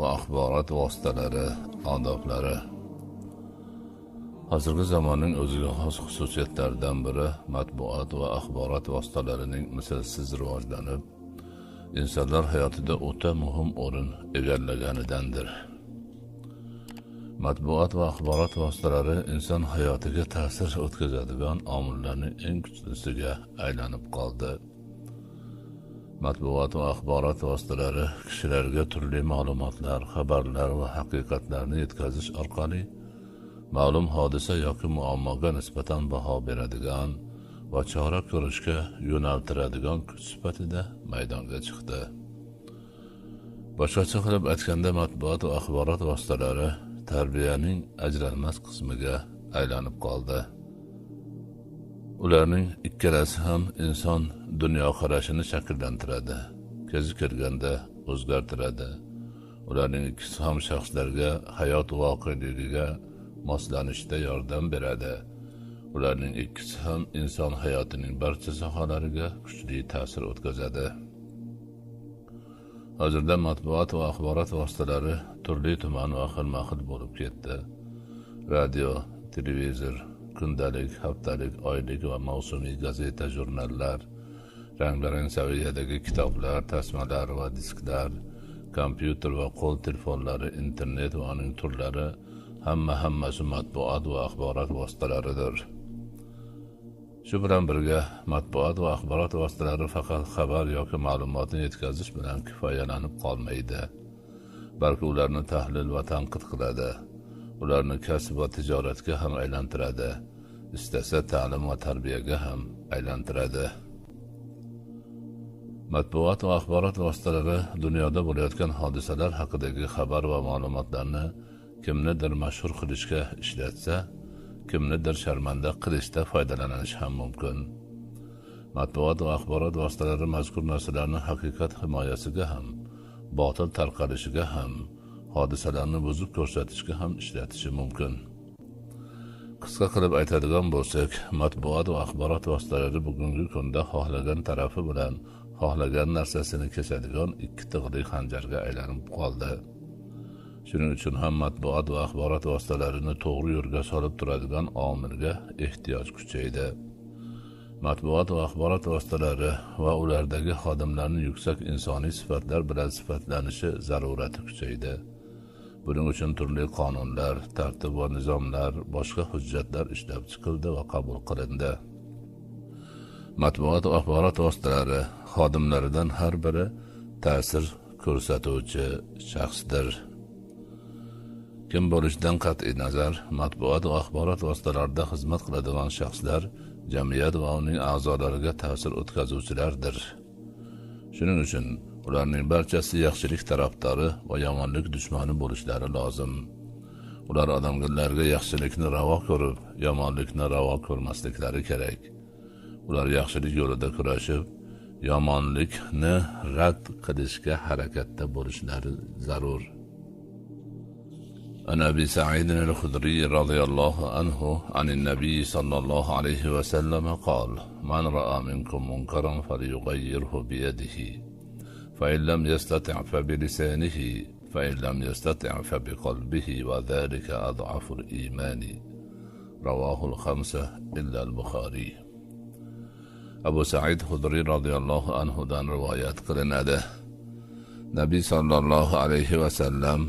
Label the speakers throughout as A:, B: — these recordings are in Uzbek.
A: Va axborot vositalari odoblari. Hozirgi zamonning o'ziga xos xususiyatlaridan biri matbuot va axborot vositalarining mislsiz rivojlanib, insonlar hayotida o'ta muhim o'rin egallaganidandir. Matbuot va axborot vositalari inson hayotiga ta'sir o'tkazadigan omillarning eng kuchlisiga aylanib qoldi. Matbuot va axborot vositalari kishilarga turli ma'lumotlar, xabarlar va haqiqatlarni yetkazish orqali ma'lum hodisa yoki muammoga nisbatan baho beradigan va chora ko'rishga yo'naltiradigan kuch sifatida maydonga chiqdi. Boshqacha qilib aytganda, matbuot va axborot vositalari tarbiyaning ajralmas qismiga aylanib qoldi. Ularning ikkalasi ham inson dunyoqarashini shakllantiradi, kezi kelganda o'zgartiradi. Ularning ikkisi ham shaxslarga hayot voqeligiga moslanishda yordam beradi. Ularning ikkisi ham inson hayotining barcha sohalariga kuchli ta'sir o'tkazadi. Hozirda matbuot va axborot vositalari turli tuman va xilma-xil bo'lib ketdi. Radio, televizor, kundalik, haftalik, oylik va mavsumiy gazeta, jurnallar, rang-barang saviyadagi kitoblar, tasmalar va disklar, kompyuter va qo'l telefonlari, internet va uning turlari hammasi matbuot va axborot vositalaridir. Shu bilan birga matbuot va axborot vositalari faqat xabar yoki ma'lumotni yetkazish bilan kifoyalanib qolmaydi, balki ularni tahlil va tanqid qiladi, ularni kasb va tijoratga ham aylantiradi, istasa ta'lim va tarbiyaga ham aylantiradi. Matbuot va axborot vositalari dunyoda bo'layotgan hodisalar haqidagi xabar va ma'lumotlarni kimnidir mashhur qilishga ishlatsa, kimnidir sharmanda qilishda foydalanishi ham mumkin. Matbuot va axborot vositalari mazkur narsalarni haqiqat himoyasiga ham, botil tarqalishiga ham, hodisalarni buzib ko'rsatishga ham ishlatishi mumkin. Qisqa qilib aytadigan bo'lsak, matbuot va axborot vositalari bugungi kunda xohlagan tarafi bilan xohlagan narsasini kesadigan ikki tig'li xanjarga aylanib qoldi. Shuning uchun ham matbuot va axborot vositalarini to'g'ri yo'lga solib turadigan omilga ehtiyoj kuchaydi. Matbuot va axborot vositalari va ulardagi xodimlarning yuksak insoniy sifatlar bilan sifatlanishi zarurati kuchaydi. Buning uchun turli qonunlar, tartib va nizomlar, boshqa hujjatlar ishlab chiqildi va qabul qilindi. Matbuot va axborot vositalari xodimlaridan har biri ta'sir ko'rsatuvchi shaxsdir. Kim bo'lishidan qat'iy nazar, matbuot va axborot vositalarida xizmat qiladigan shaxslar jamiyat va uning a'zolariga ta'sir o'tkazuvchilardir. Shuning uchun ularning barchasi yaxshilik tarafdori va yomonlik dushmani bo'lishlari lozim. Ular odamlarga yaxshilikni ravo ko'rib, yomonlikni ravo ko'rmasliklari kerak. Ular yaxshilik yo'lida kurashib, yomonlikni rad qilishga harakatda bo'lishlari zarur. عن أبي سعيد الخدري رضي الله عنه عن النبي صلى الله عليه وسلم قال: من رأى منكم منكرا فليغيره بيده، فإن لم يستطع فبلسانه، فإن لم يستطع فبقلبه، وذلك أضعف الإيمان. رواه الخمسة إلا البخاري. Abu Said Xudriy radhiyallohu anhudan rivoyat qilinadi. Nabiy sallallohu alayhi va sallam: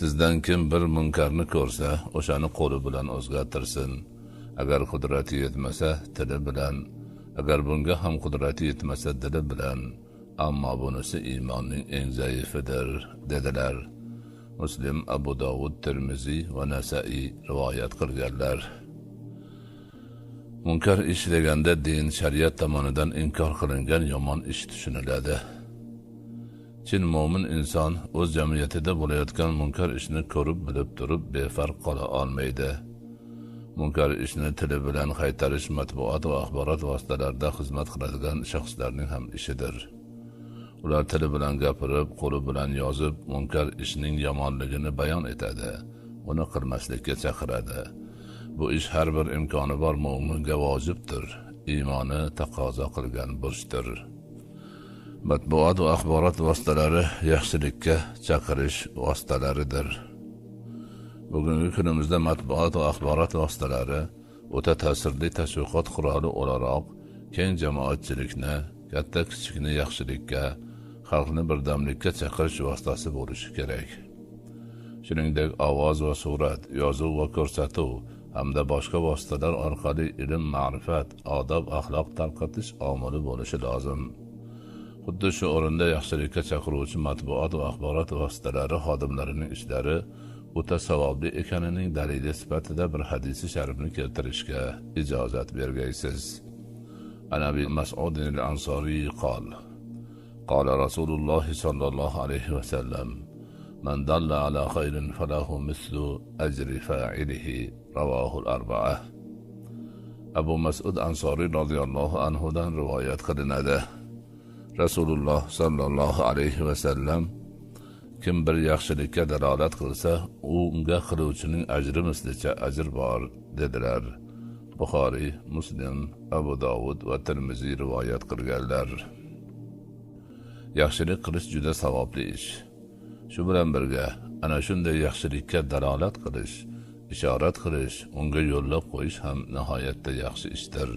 A: sizdan kim bir munkarni ko'rsa, o'shani qo'li bilan o'zgartirsin. Agar qudrati yetmasa, tili bilan, agar bunga ham qudrati yetmasa, dili bilan. Ammo bunisi iymonning eng zaifidir, dedilar. Muslim, Abu Dovud, Termiziy va Nasaiy rivoyat qilganlar. Munkar ish deganda din, shariat tomonidan inkor qilingan yomon ish tushuniladi. Chin mo'min inson o'z jamiyatida bo'layotgan munkar ishni ko'rib bilib turib befarq qola olmaydi. Munkar ishni tili bilan qaytarish matbuot va axborot vositalarida xizmat qiladigan shaxslarning ham ishidir. Ular tili bilan gapirib, qo'li bilan yozib, munkar ishning yomonligini bayon etadi, uni qilmaslikka chaqiradi. Bu ish har bir imkoni bor mo'minga vojibdir, iymoni taqozo qilgan burchdir. Matbuot va axborot vositalari yaxshilikka chaqirish vositalaridir. Bugungi kunimizda matbuot va axborot vositalari o'ta ta'sirli tashviqot quroli o'laroq keng jamoatchilikni, katta kichikni yaxshilikka, xalqni birdamlikka chaqirish vositasi bo'lishi kerak. Shuningdek, ovoz va surat, yozuv va ko'rsatuv hamda boshqa vositalar orqali ilm, ma'rifat, odob, axloq tarqatish omili bo'lishi lozim. Xuddi shu o'rinda yaxshilikka chaqiruvchi matbuot va axborot vositalari xodimlarining ishlari o'ta savobli ekanining dalili sifatida bir hadisi sharifni keltirishga ijozat bergaysiz. An Abi Mas'ud al-Ansoriy qol: Qala Rasululloh sallallohu alayhi va sallam: Man dalla ala khayrin falahu mislu ajri fa'ilihi. Rawahu al-arba'a. Abu Mas'ud Ansoriy radhiyallohu anhu dan rivoyat qilinadi. Rasululloh sallallohu alayhi va sallam: Kim bir yaxshilikka dalolat qilsa, unga qiluvchining ajri mislicha ajr bor, dedilar. Buxoriy, Muslim, Abu Dovud va Termiziy rivoyat qilganlar. Yaxshilik qilish juda savobli ish. Shu bilan birga ana shunday yaxshilikka dalolat qilish, ishorat qilish, unga yo'llab qo'yish ham nihoyatda yaxshi ishdir.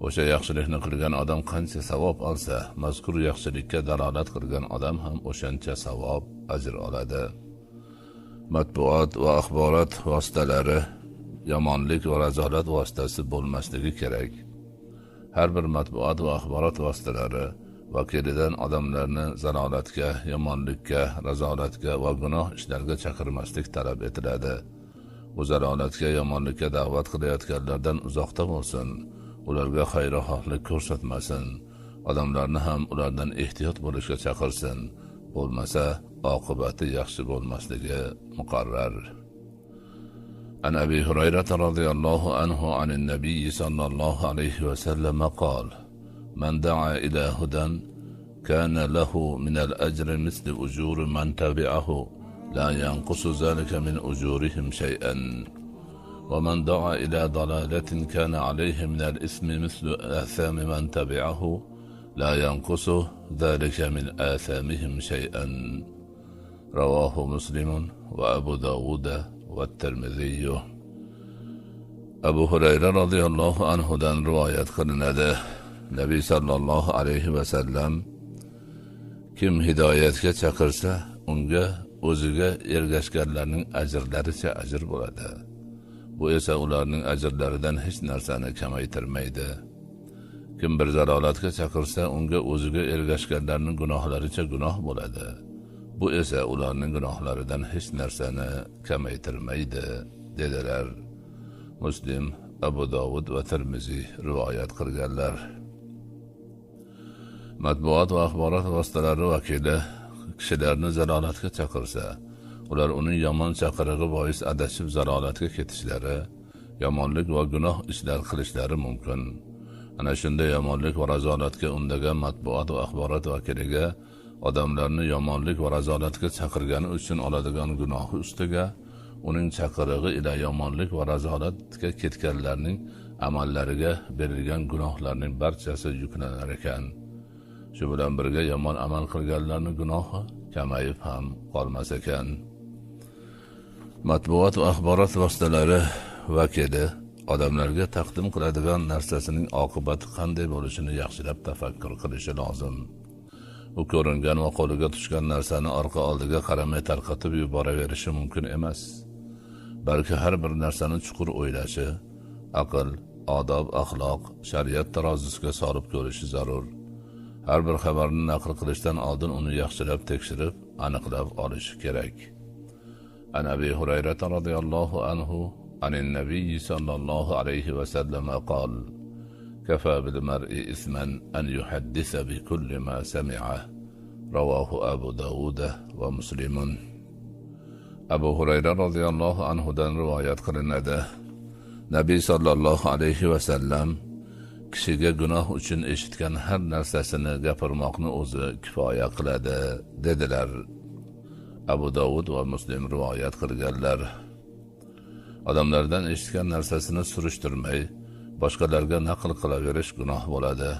A: O'sha yaxshilikni qilgan odam qancha savob olsa, mazkur yaxshilikka dalolat qilgan odam ham o'shancha savob, ajr oladi. Matbuot va axborot vositalari yomonlik va razolat vositasi bo'lmasligi kerak. Har bir matbuot va axborot vositalari vakilidan odamlarni zalolatga, yomonlikka, razolatga va gunoh ishlarga chaqirmaslik talab etiladi. U zalolatga, yomonlikka da'vat qilayotganlardan uzoqda bo'lsin, ularga xayrixohlik ko'rsatmasin, odamlarni ham ulardan ehtiyot bo'lishga chaqirsin, bo'lmasa oqibati yaxshi bo'lmasligi muqarrar. An Abi Hurayra radhiyallohu anhu anin nabiy sallallohu alayhi va sallam qol: Man da'a ila hudan kana lahu min al-ajri mislu ujuri man tabi'ahu la yanqusu zalika min ujurihim shay'an. ومن دعا إلى ضلالة كان عليه من الإثم مثل آثام من تبعه لا ينقص ذلك من آثامهم شيئا. رواه مسلم وأبو داود والترمذي. Abu Hurayra radhiyallohu anhudan rivoyat qilinadi. Nabiy sallallohu alayhi va sallam: Kim hidoyatga chaqirsa, unga o'ziga ergashganlarning ajrlaricha ajr bo'ladi. Bu esa ularning ajrlaridan hech narsani kamaytirmaydi. Kim bir zalolatga chaqirsa, unga o'ziga ergashganlarning gunohlaricha gunoh bo'ladi. Bu esa ularning gunohlaridan hech narsani kamaytirmaydi, dedilar. Muslim, Abu Dovud va Termiziy rivoyat qilganlar. Matbuot va axborot vositalari vakili kishilarni zalolatga chaqirsa, ular uning yomon chaqirig'i bois adashib zalolatga ketishlari, yomonlik va gunoh ishlar qilishlari mumkin. Ana shunda yomonlik va razolatga undagan matbuot va axborot vakiliga odamlarni yomonlik va razolatga chaqirgani uchun oladigan gunohi ustiga uning chaqirig'i ila yomonlik va razolatga ketganlarning amallariga berilgan gunohlarning barchasi yuklanar ekan. Shu bilan birga yomon amal qilganlarning gunohi kamayib ham qolmas ekan. Matbuot va axborot vositalari vakili odamlarga taqdim qiladigan narsasining oqibati qanday bo'lishini yaxshilab tafakkur qilishi lozim. U ko'ringan va qo'liga tushgan narsani orqa oldiga qaramay tarqatib yuboraverishi mumkin emas. Balki har bir narsani chuqur o'ylashi, aql, odob, axloq, shariat tarozisiga solib ko'rishi zarur. Har bir xabarni naql qilishdan oldin uni yaxshilab tekshirib, aniqlab olishi kerak. An Abi Hurayra radhiyallohu anhu anin nabiy sallallohu alayhi va sallam qol: Kafa bil mar'i isman an yuhaddisa bi kulli ma sami'a. Rawahu Abu Dovud va Muslim. Abu Hurayra radhiyallohu anhu dan rivoyat qilinadi. Nabiy sallallohu alayhi va sallam kishiga gunoh uchun eshitgan har narsasini gapirmoqni o'zi kifoya qiladi, dedilar. Abu Dovud va Muslim rivoyat qilganlar. Odamlardan eshitgan narsasini surishtirmay boshqalarga naql qilaverish gunoh bo'ladi.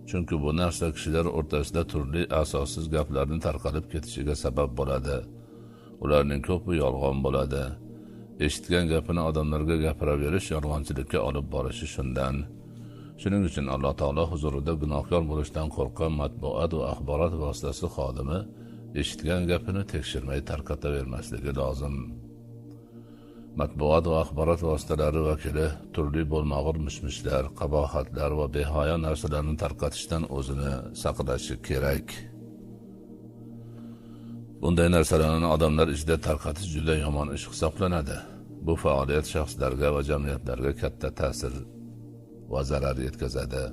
A: Chunki bu narsa kishilar o'rtasida turli asossiz gaplarning tarqalib ketishiga sabab bo'ladi. Ularning ko'pi yolg'on bo'ladi. Eshitgan gapini odamlarga gapiraverish yolg'onchilikka olib borishi shundan. Shuning uchun Alloh taolo huzurida gunohkor bo'lishdan qo'rqqan matbuot va axborot vositasi xodimi eshitgan gapini tekshirmay tarqatavermasligi lozim. Matbuot va axborot vositalari vakili turli bo'lmag'ur mishmishlar, qabohatlar va behayo narsalarni tarqatishdan o'zini saqlashi kerak. Bunday narsalarni odamlar ichida tarqatish juda yomon ish hisoblanadi. Bu faoliyat shaxslarga va jamiyatlarga katta ta'sir va zarar yetkazadi.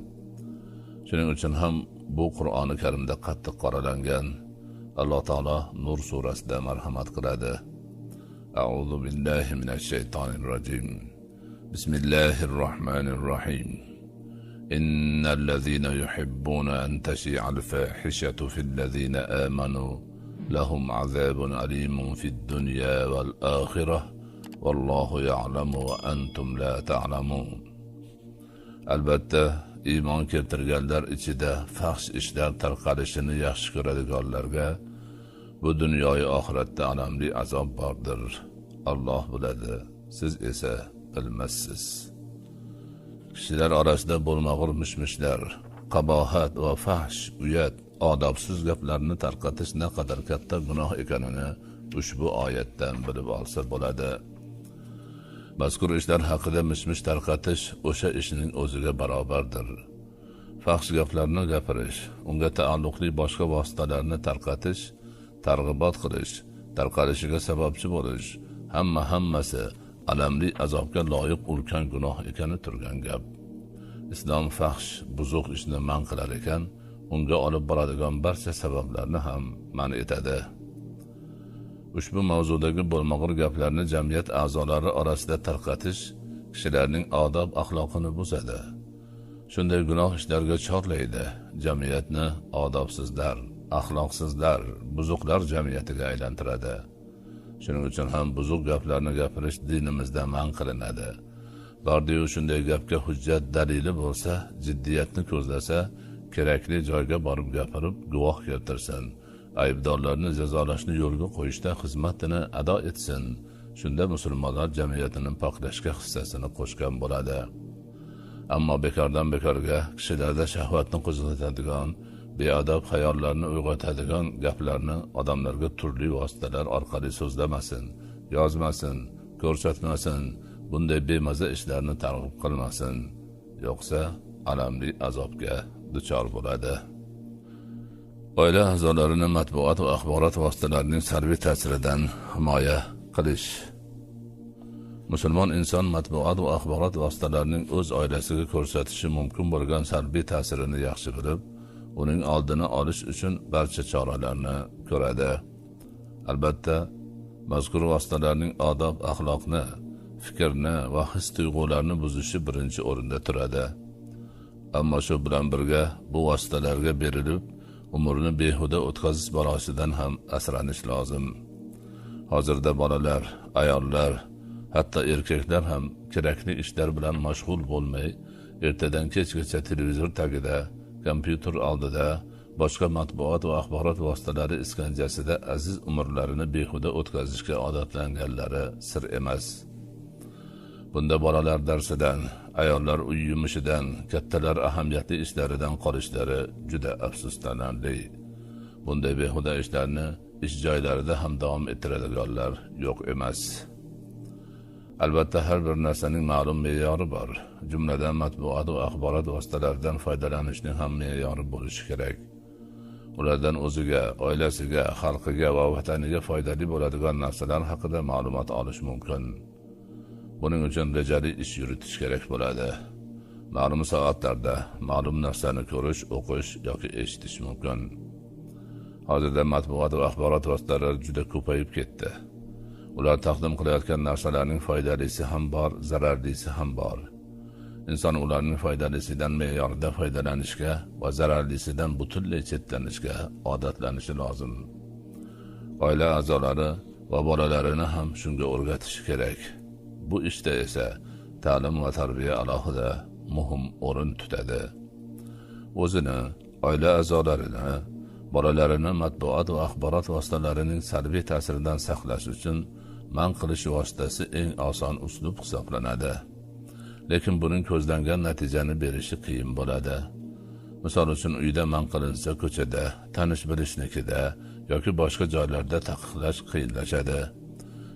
A: Shuning uchun ham bu Qur'oni Karimda qattiq qoralangan. Alloh taolo Nur surasida marhamat qiladi. A'udhu billahi minash shaytonir rojim. Bismillahir rohmanir rohim. Innal ladzina yuhibbuna an tashi'al fahishatu fil ladzina amanu lahum azabun alimun fid dunya wal akhirah vallohu ya'lamu va antum la ta'lamun. Albatta iymon keltirganlar ichida fahsh ishlar tarqalishini yaxshi ko'radiganlarga bu dunyoyu oxiratda alamli azob bordir. Alloh biladi, siz esa bilmassiz. Kishilar orasida bo'lmag'ur mishmishlar, qabohat va fahsh, uyat, odobsiz gaplarni tarqatish naqadar katta gunoh ekanini ushbu oyatdan bilib olsa bo'ladi. Mazkur ishlar haqida mishmish tarqatish o'sha ishning o'ziga barobardir. Fahsh gaplarni gapirish, unga taalluqli boshqa vositalarni tarqatish, targ'ibot qilish, tarqalishiga sababchi bo'lish, hammasi alamli azobga loyiq ulkan gunoh ekani turgan gap. Islom fahsh, buzuq ishni man qilar ekan, unga olib boradigan barcha sabablarni ham man etadi. Ushbu mavzudagi bo'lmag'ur gaplarni jamiyat a'zolari orasida tarqatish kishilarning odob axloqini buzadi. Shunday gunoh ishlarga chorlaydi, jamiyatni odobsizlar, axloqsizlar, buzuqlar jamiyatiga aylantiradi. Shuning uchun ham buzuq gaplarni gapirish dinimizda man qilinadi. Bordiyu shunday gapga hujjat dalili bo'lsa, jiddiyatni ko'zlasa, kerakli joyga borib gapirib guvoh keltirsin. Aybdorlarni jazolashni yo'lga qo'yishda xizmatini ado etsin. Shunda musulmonlar jamiyatini poklashga hissasini qo'shgan bo'ladi. Ammo bekordan bekorga kishilarda shahvatni qo'zg'atadigan, beodob xayollarni uyg'otadigan gaplarni odamlarga turli vositalar orqali so'zlamasin, yozmasin, ko'rsatmasin, bunday bemaza ishlarni targ'ib qilmasin, yo'qsa alamli azobga duchor bo'ladi. Oila a'zolarini matbuot va axborot vositalarining salbiy ta'siridan himoya qilish. Musulmon inson matbuot va axborot vositalarining o'z oilasiga ko'rsatishi mumkin bo'lgan salbiy ta'sirini yaxshi bilib, uning oldini olish uchun barcha choralarni ko'radi. Albatta, mazkur vositalarning odob, axloqni, fikrni va his-tuyg'ularni buzishi birinchi o'rinda turadi. Ammo shu bilan birga bu vositalarga berilib, umrni behuda o'tkazish balosidan ham asranish lozim. Hozirda bolalar, ayollar, hatto erkaklar ham kerakli ishlar bilan mashg'ul bo'lmay, ertadan kechgacha televizor tagida, kompyuter oldida, boshqa matbuot va axborot vositalari iskanjasida aziz umrlarini behuda o'tkazishga odatlanganlari sir emas. Bunda bolalar darsidan, ayollar uy yumushidan, kattalar ahamiyatli ishlaridan qolishlari juda afsuslanarli. Bunday behuda ishlarni ish joylarida ham davom ettiradiganlar yo'q emas. Albatta, har bir narsaning ma'lum me'yori bor. Jumladan matbuot va axborot vositalaridan foydalanishning ham me'yori bo'lishi kerak. Ulardan o'ziga, oilasiga, xalqiga va vataniga foydali bo'ladigan narsalar haqida ma'lumot olish mumkin. Buning uchun rejali ish yuritish kerak bo'ladi. Ma'lum soatlarda ma'lum narsani ko'rish, o'qish yoki eshitish mumkin. Hozirda matbuot va axborot vositalari juda ko'payib ketdi. Ular taqdim qilayotgan narsalarning foydalisi ham bor, zararlisi ham bor. Inson ularning foydalisidan me'yorida foydalanishga va zararlisidan butunlay chetlanishga odatlanishi lozim. Oila a'zolari va bolalarini ham shunga o'rgatishi kerak. Bu ishda esa ta'lim va tarbiya alohida muhim o'rin tutadi. O'zini, oila a'zolarini, bolalarini matbuot va axborot vositalarining salbiy ta'siridan saqlash uchun man qilish vositasi eng oson uslub hisoblanadi. Lekin buning ko'zlangan natijani berishi qiyin bo'ladi. Misol uchun, uyda man qilinsa, ko'chada, tanish bilishnikida yoki boshqa joylarda taqiqlash qiyinlashadi.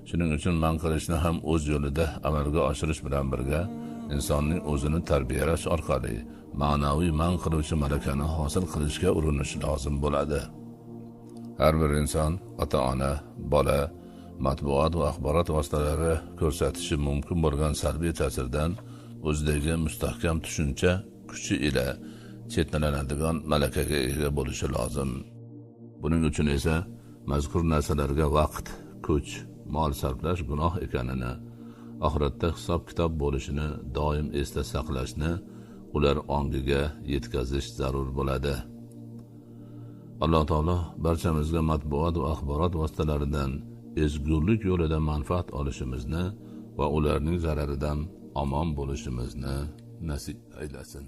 A: Shuning uchun man qilishni ham o'z yo'lida amalga oshirish bilan birga insonning o'zini tarbiyalash orqali ma'naviy man qiluvchi malakani hosil qilishga urinish lozim bo'ladi. Har bir inson, ota-ona, bola matbuot va axborot vositalari ko'rsatishi mumkin bo'lgan salbiy ta'sirdan o'zidagi mustahkam tushuncha kuchi ila chetlanadigan malakaga ega bo'lishi lozim. Buning uchun esa mazkur narsalarga vaqt, kuch, mol sarflash gunoh ekanini, oxiratda hisob-kitob bo'lishini doim esda saqlashni ular ongiga yetkazish zarur bo'ladi. Alloh taolo barchamizga matbuot va axborot vositalaridan ezgulik yo'lida manfaat olishimizni va ularning zararidan omon bo'lishimizni nasib aylasin.